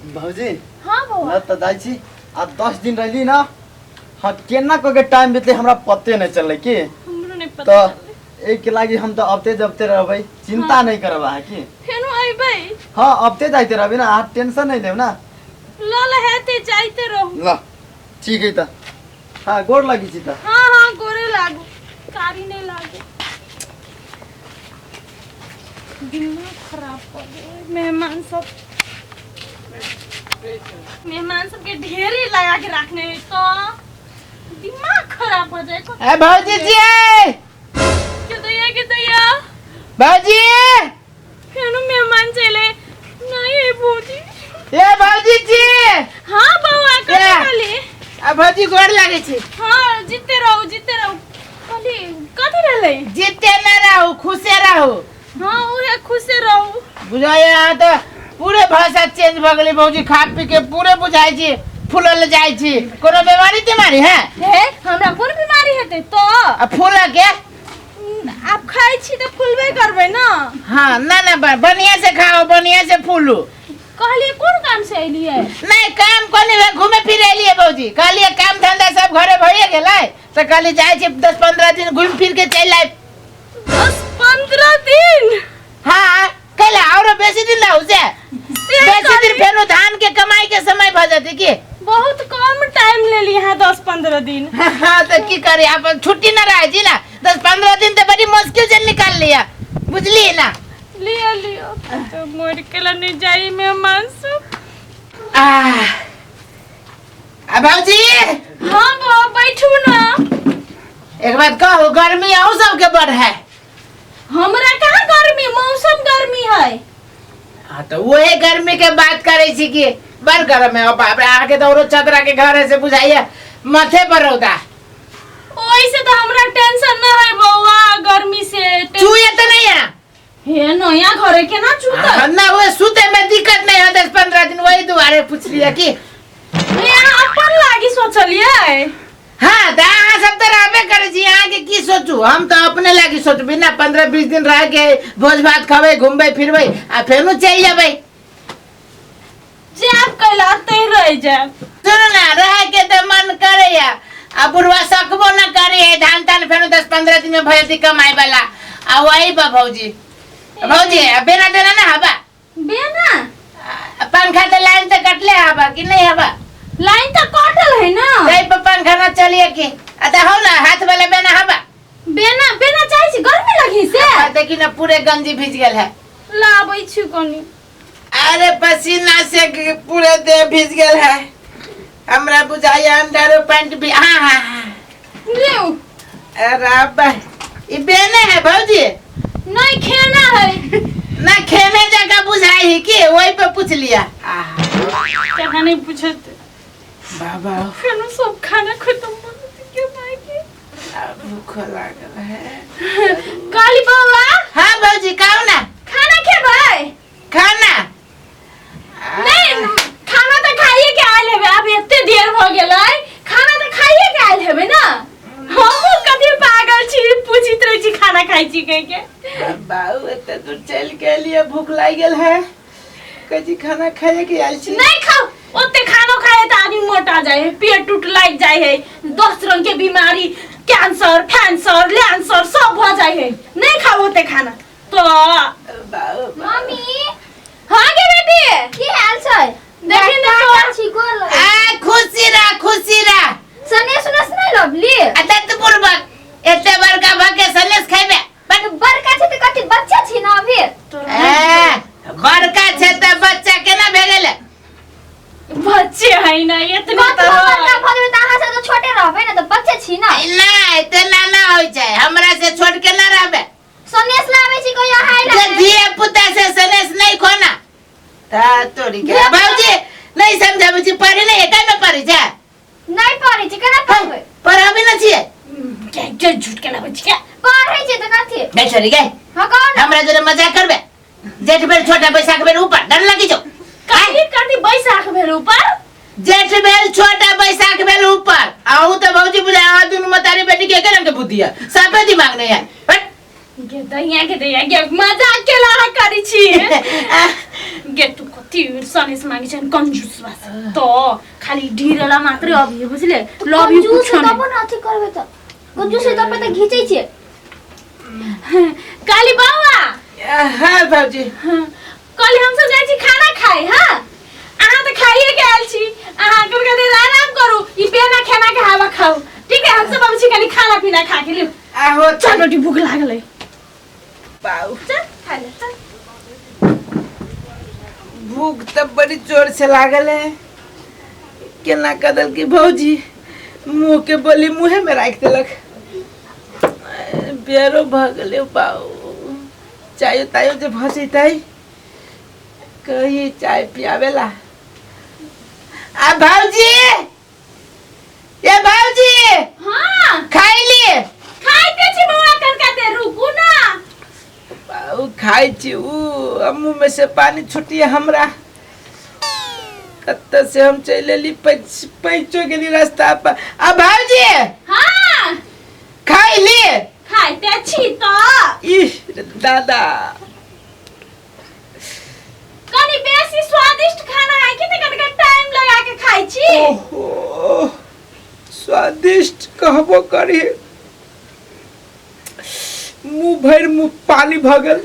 भौजी। हाँ बौआ। न तऽ जाइ छी आ 10 दिन रहली ना। हाँ, केना कऽ के टाइम बीतले हमरा पते नहीं चललै की। हमरो नहीं पता तऽ चललै। एहिके लागि हम तऽ अबते जबते रहबै, चिंता नहीं करब अहाँ की। फेनो अयबै? हाँ, अबते जाइते रहबै ना, अहाँ टेंशन नहीं लेब ना। ल ल, हेतै, जाइते रहू। ल, ठीक है तऽ। हाँ, गोर लगी छी तऽ। हाँ, गोरे लागू, कारी नहीं लागे। दिमाग खराब कर दे मेहमान सब। मेहमान सबके ढेरी लगा के रखने है तो दिमाग खराब हो जाए। ए भौजी जी। के दैया, के दैया। भौजी। फेनो मेहमान चले नहीं है भौजी। ए भौजी जी। हाँ बउआ, कथी? ए। कहली? आ भौजी, गोर लागै छी। हाँ, जीते रहू, जीते रहू। कहली, कथी भेलै? जीते न रहू, खुशे रहू। हाँ, उहे, खुशे रहू। बुझाइए अहाँ तऽ पूरे भाषा चेंज भऽ गेलै भौजी। खा पी के पूरे बुझाइ छी फूलल जाइ छी। कोनो बीमारी तीमारी है? हे, हमरा कोन बीमारी हेतै तो? आ फूल के? आप खाइ छी तऽ फूलबे करबै ना। हाँ, ना ना, बढ़िया से खाओ, बढ़िया से फूलू। कहलिए, कोन काम से एलिए? नहीं, काम कोनी भेल, घूमे फिरे एलिए भौजी। कहलिए काम धंधा सब घरे भइए गेलै तऽ कहली जाइ छी 10-15 दिन घूमि फिर के चलि आयब। 10-15 दिन? हाँ, कैला औरो बेसी दिन रहू से? से बेसी दिन कहली। फेनो धान के कमाई के समय भऽ जेतै की। बहुत कम टाइम ले ली है 10-15 दिन। हाँ, तो की करी, अपन छुट्टी न रहे जी ना। 10-15 दिन तो बड़ी मुश्किल से निकाल लिया, बुझली ना। लियो लियो, तो मोर के ला नहीं जाई मेहमान सब। आह, आ भौजी। हाँ बा, बैठू ना। एक बात कहू, गर्मी अहूँ सबके बड़ है। हमरा कहाँ गर्मी? मौसम गर्मी है। हाँ, तो वही गर्मी के बात करे छी कि बड़ गर्म है। ओ बाप रे, अहाँके तो औरो चदरा के घर से बुझाइए माथे पर रौदा। ओइसे तो हमरा टेंशन न है बउआ गर्मी से। चूहे तो नहीं है? हे, नया घरे के ना चूता। हाँ, ना वो सुते में दिक्कत नहीं है 10-15 दिन, वही दुआरे पूछ लिया कि। यहाँ अपन लागी सोचलिए। हाँ, तो अहाँ सब तो रहबे करे छी, अहाँके की सोचू? हम तो अपने लागी सोचबी ना। 15-20 दिन रह के भोज भात खबै, घूमबै फिरबै आ फेनो चलि जेबै। जाब कैला, ते रह जाब। सुनू ना, रहे के तो मन करैया आ बुढ़वा सकबो न करे है। धान तान फेनो 10-15 दिन में भऽ जेतै कमाई वाला आ वही बा। भौजी, भौजी, आ बेना देना ना हवा? बेना? आ, पंखा तो लाइन तो कटले हवा कि नहीं हवा? लाइन तो कटल है ना। तै पर पंखा ना चलिए की आ तो हो ना, हाथ वाला बेना हवा? बेना, बेना चाहे छी? गर्मी लगी से? आ, देखी ना, पूरे गंजी भीज गेल है। लाबै छी कनी। अरे, पसीना से पूरे देह भीज गेल है हमरा। बुझाइए अंडरो पैंट भी। हाँ हाँ हाँ। लियो। अरे अब्बा, ई बेने है भौजी? नहीं, खेना है। ना, खेने जगह बुझाई है कि वही पे पूछ लिया। आहा। कहाँ नहीं पूछत। बाबा। फेनो सब खाना खत्म भऽ जेतै के माय के। आ, भूख लागल है। काली बउआ। हाँ भौजी, कहू ना। खाना खेबै? खाना? नहीं, खाना तऽ खाइए के आयल हेबै। आब एते देर भऽ गेलै, खाना तऽ खाइए के आयल हेबै ना। हमहूँ कथी पागल छी, पूछित रहै छी खाना खाइ छी कहि के। बाबू, एते दूर चल के लिए भूख लागि गेल है, कहै छी खाना खाइए के आयल छी। नहीं खाओ। ओते खानो खाए तऽ आदमी मोटा जाए है, पेट टूट लागि जाए है, 10 रंग के बीमारी, कैंसर फैंसर लैंसर सब भऽ जाए है। नहीं खाओ ओते खाना तो। बाबू। मम्मी। हाँ गे बेटी। की हाल छै? देखी ने तो। छी, गोर लगै। आ, खुशी रह, खुशी रह। सनेस उनेस नहि लबली? आ तत पूर्वक एते बड़का भऽ के सनेस खैबे? तऽ बड़का छै तऽ कथी, बच्चा छी ना अभी। ए, बड़का छै तऽ बच्चा केना भए गेलै? बच्चे है ना इतने। कतबो तो बड़का भऽ जेबै तऽ अहाँ से तऽ छोटे रहबै ने, तऽ बच्चे छी ना। नहि, तेना ना होइ छै। हमरा से छोट केना रहबै? सनेस लाबै छी कोई अहाँ जे आइला। धिया पुता से सनेस नहीं खोना ता तोरी के। भौजी, नहीं समझाबै छी? पढ़े नहीं है में पढ़ै छै? नहि पढ़ै छी, केना पढ़बै? पढ़ाबै ना छियै? के झूठ के लाबै छी के? पढ़ै छी तऽ कथी? गै छोरी गै। हाँ, कहू ना। हमरा जोरे मजाक करबे? जेठ भेल छोटा, बैसाख भेल ऊपर, डर लगी छौ? कथी कथी बैसाख भेल ऊपर? जेठ भेल छोटा, बैसाख भेल ऊपर। अहूँ तऽ भौजी बुझाय, अहाँ दुनू मतारी बेटी के एके रंग के बुद्धि है, साफे दिमाग नहीं है। हट। गे दैया, गे दैया गे, मजाक के ला करी छी गे तू। कति सनेस मांगे छन कंजूस बस तो खाली ढीरला मात्र अभी बुझले लव you कंजूस कुछ है नहीं तब न अथी करबै त कंजूस है तब त घिचै छियै। काली बाबा। हाँ भौजी। कल हम सब जाइ छी खाना खाए। हां अहाँ त खाइए के आयल छी, अहाँ कभी कभी आराम करू, ई बेना खाना के हवा खाऊ, ठीक है? हम सब अबै छी कनी खाना पीना खा के लियौ। आहो चल रोटी भूख लागल है। बाऊ चल खा ले चल। भूख तब बड़ी जोर से लागल है, केना कदल की भौजी मुँह के बोली मुँहे में राखि देलक। बेरो भऽ गेलै बाऊ, चायो तायो जे भऽ जैतै कही चाय पियावेला। आ भौजी, ए भौजी। हां खाइ ली। खाइते छी बौआ, कनका दे रुकू ना। बाऊ खाइ छी ऊ, आ मुँह में से पानी छुटिए हमरा। कत्ते से हम चलि एली, पैचो गेली रास्ता पर। आ भौजी। हां खाइ ली। खाइते छी त। इह रे दादा, कनी बेसी स्वादिष्ट खाना है कि त कनका टाइम लगा के खाइ छी। ओहो स्वादिष्ट कहबो करी, मुँह भरि मुँह पानी भऽ गेल,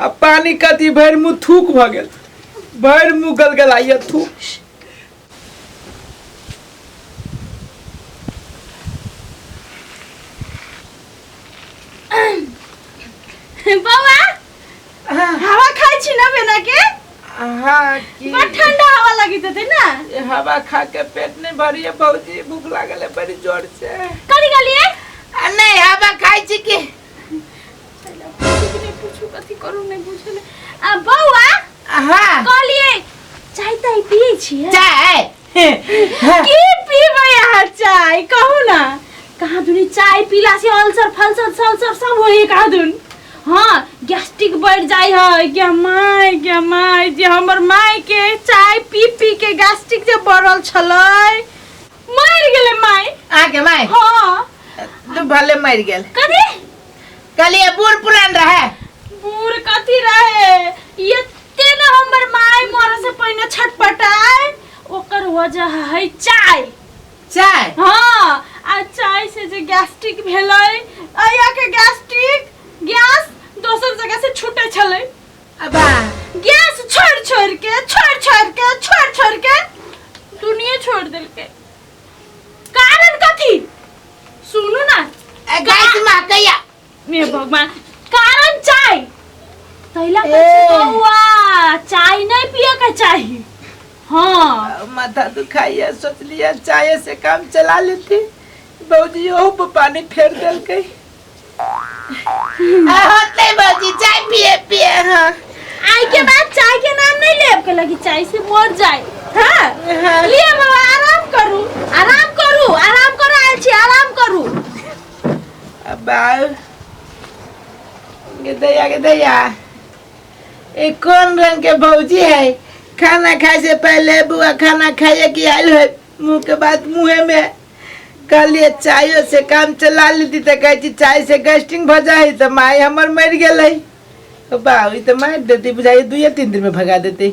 आ पानी कथी भरि मुँह थूक भऽ गेल, भरि मुँह गलगलाइए थूक। बौआ हाँ हवा खाइ छी ना बेना के? हाँ की बड़ ठंडा हवा लगैत हेतै ना? ये हवा खा के पेट नहीं भरी है भौजी, भूख लागल है बड़ी जोर से। कथी कहलियै? आ नहीं हवा खाइ छी की। नहीं पूछू कथी करू नहीं बुझल। आ बौआ हाँ कहलियै चाय ताय पियै छियै? चाय। हाँ। की पीबै अहाँ चाय कहू ना? कहाँ दुनी चाय पीला से अल्सर फल्सर सल्सर सब होइए कहाँ दुन। हाँ गैस्ट्रिक बढ़ जाय है। गे my गे my, जे हमर माय के चाय पी पी के गैस्ट्रिक जे बढ़ल छलै मरि गेलै माय। अहाँके माय? हाँ। तू भले मरि गेल। कथी कहलियै बूढ़ पुरान रहे। बूढ़ कथी रहे, एते न हमर माय मरे से पहिने छटपटाय, ओकर वजह है चाय। चाय? हाँ आ चाय से जे गैस्ट्रिक भेलै, अया के गैस्ट्रिक गैस दोसर जगह से छूटे छलै। अबा गैस छोड़ छोड़ के छोड़ छोड़ के छोड़ छोड़ के दुनिया छोड़ देलकै। कारण कथी सुनू ना। ए गैस महकैया। मे भगवान, कारण चाय तैला ए। बौआ चाय नहीं पिए के चाही। हाँ माथा दुखाइया, सोचलिए चाय से काम चला लेती, भौजी ओहू पर पानी फेर देलकै। आ होतै भौजी चाय पिए पिए। हाँ आई के बाद चाय के नाम नहीं लेब के लगी चाय से मर जाए। हाँ हाँ। लिए बाबा आराम करू, आराम करू, आराम करू, आयल छी आराम करू। अब गे दैया, ए कौन रंग के भौजी है? खाना खाए से पहले बुआ खाना खाइए कि आयल है, मुँह के बात मुँहे में। कहलिए चायो से काम चला लेती तो कहै छी चाय से गैस्ट्रिक भऽ जाइ, तऽ माय हमर मरि गेलै। बाबू ई तऽ मारि देती बुझाइए, 2-3 दिन में भगा देती।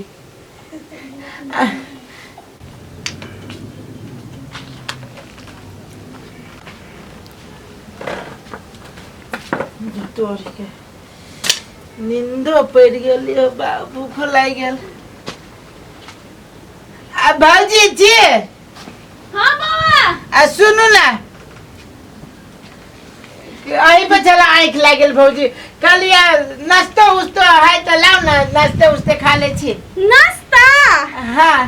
तोड़ के नींदो पड़ि गेल यौ बा, भूखो लागि गेल। आ भौजी जी। हाँ बाबा। आ सुनू ना, अही पर चला आँखि लागि गेल भौजी। कहलियै नाश्तो उस्तो है तऽ लाउ ना, नाश्ते उस्ते खा लै छी। नाश्ता? हाँ।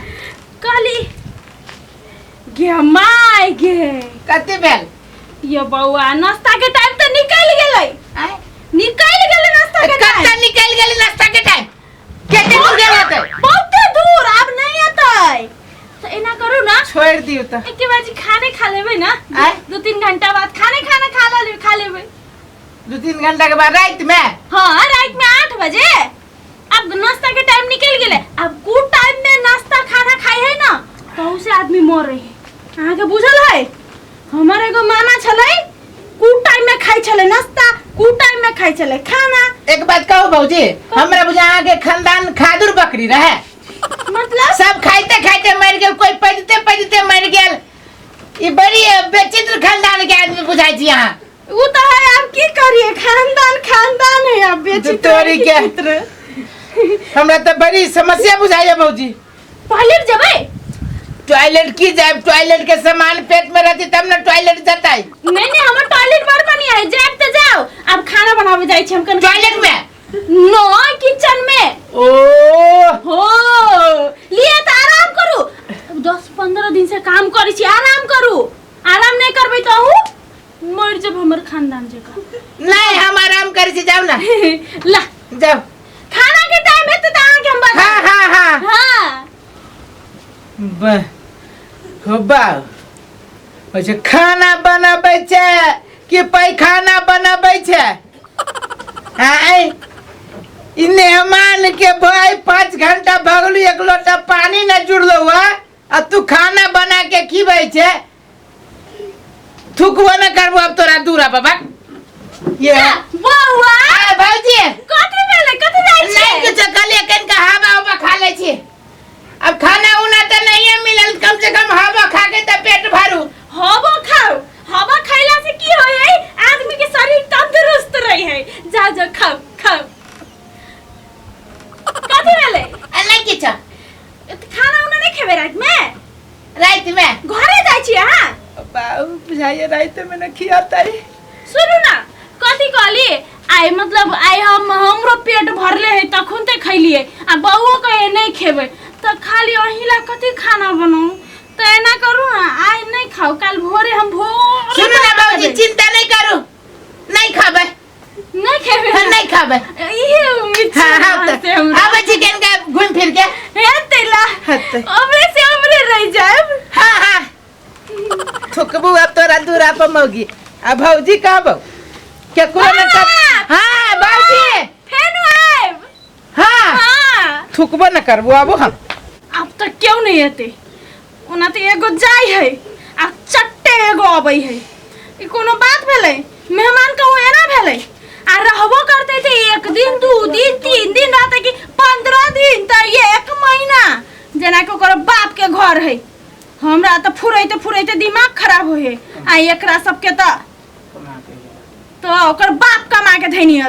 कहली गे my गे। कथी भेल? ये बौआ नाश्ता के टाइम तऽ निकलि गेलै। आँय? निकलि गेलै नाश्ता के टाइम। कतऽ निकलि गेलै नाश्ता के टाइम? कते दूर गेल होतै? बहुते दूर, आब नहीं एतै। तऽ एना करू ना, छोड़ि दियौ तऽ। एके बाजी खाने खा लेबै ना, आँय? 2-3 घंटा बाद खाने खाना खा ले खा लेबै। 2-3 घंटा के बाद राति में? हाँ राति में 8 बजे। अब नाश्ता के टाइम निकल गेलै, अब कुछ टाइम में नाश्ता खाना खाई है ना तो से आदमी मर रहे है। अहाँके बुझल है? हमर एगो मामा छलै, कुछ टाइम में खाई छलै नाश्ता, कु टाइम में खाइ छलै खाना। एक बात कहू भौजी, हमरा बुझा अहाँ के खानदान खादुर बकरी रहे। मतलब? सब खाइते खाइते मर गेल, कोई पजते पजते मर गेल। ई बड़ी बेचित्र खानदान के आदमी बुझाइ छी अहाँ। उ तो है, अब की करिए, खानदान खानदान है, अब बेचित्र तोरी के। चित्र। हमरा तऽ बड़ी समस्या बुझाइया भौजी। टॉयलेट जेबै? टॉयलेट की जाए? टॉयलेट के सामान पेट में रहती तब ना टॉयलेट जताई। नहीं नहीं, हमर टॉयलेट बड़ बढ़िया है, जाब त जाओ। अब खाना बनावे जाय छी हम कन। टॉयलेट में? नो, किचन में। ओ हो लिए त आराम करू, 10-15 दिन से काम करै छी, आराम करू। आराम नहीं करबै त अहू मर जब हमर खानदान जकाँ। नहीं, हम आराम करे छी, जाओ ना। ला जाओ। खाना के टाइम है तो अहाँ के हम बता। हाँ हाँ हाँ। हाँ। हो बाउ, अच्छा खाना बनाबै छै कि पैखाना बनाबै छै? आय ई मेहमान के भाई 5 घंटा भगलू, एक लोटा पानी न जुड़लो हुआ, आ तू खाना बना के खिबै छै। थुकबो न करबो अब तोरा दूरा बाबा। ये बौआ। आ भौजी। कथी भेलै, कथी जाइ नहीं छै? कुछ, कहलिए कनिका हवा उवा खा लै छी। अब खाना उना तऽ नहिए मिलल, कम से कम हवा खा के तऽ पेट भरू। हवा खाओ, हवा खैला से की होय है, आदमी के शरीर तंदुरुस्त रहे है। जा जा खाओ खाओ। कथी भेलै? आ नहीं किछु। खाना उना नहीं खेबै रात में? राति में घरे जाइ छी अहाँ? बाबू बुझाइए राति में न खियातै। सुनू ना, कथी कहली आइ, मतलब आइ हम हमरो पेट भरले है तखन ते खैलिए, आ बउओ कहे नहीं खेबै, तऽ खाली अहीं ला कथी खाना बनाऊ? तऽ एना करू ना, आइ नहीं खाउ, काल भोरे हम भोरे सुनू ना बना बाबूजी, देबै। चिंता नहीं करू, नहीं खाबै। नहीं खेबै? हाँ, नहीं खाबै। इहे उम्मीद हाँ छल हाँ अहाँ से तऽ हमरा। आबै छी कनिका घुमि फिर के। हेतै ला। हेतै। हमरे से हमरे रहि जायब। हाँ हाँ, थुकबू अब तोरा दूरा पर मौगी। आ भौजी कहबौ केकरो न कर। हाँ भौजी, फेन आयब। हाँ। हाँ। थुकबो न करबो आबो हम। आब तऽ क्यों नहीं एतै, ओना तऽ एगो जाइ है आ चट्टे एगो अबै है। ई कोनो बात भेलै? मेहमान कहूँ एना भेलै? आ रहबो करतै तऽ 1 दिन 2 दिन 3 दिन रहतै कि 15 दिन तऽ 1 महीना, जेनाकि ओकर बाप के घर है। हमरा तऽ फुरैते फुरैते दिमाग खराब होइ है, आ एकरा सबके तऽ ओकर बाप कमा के धैनी।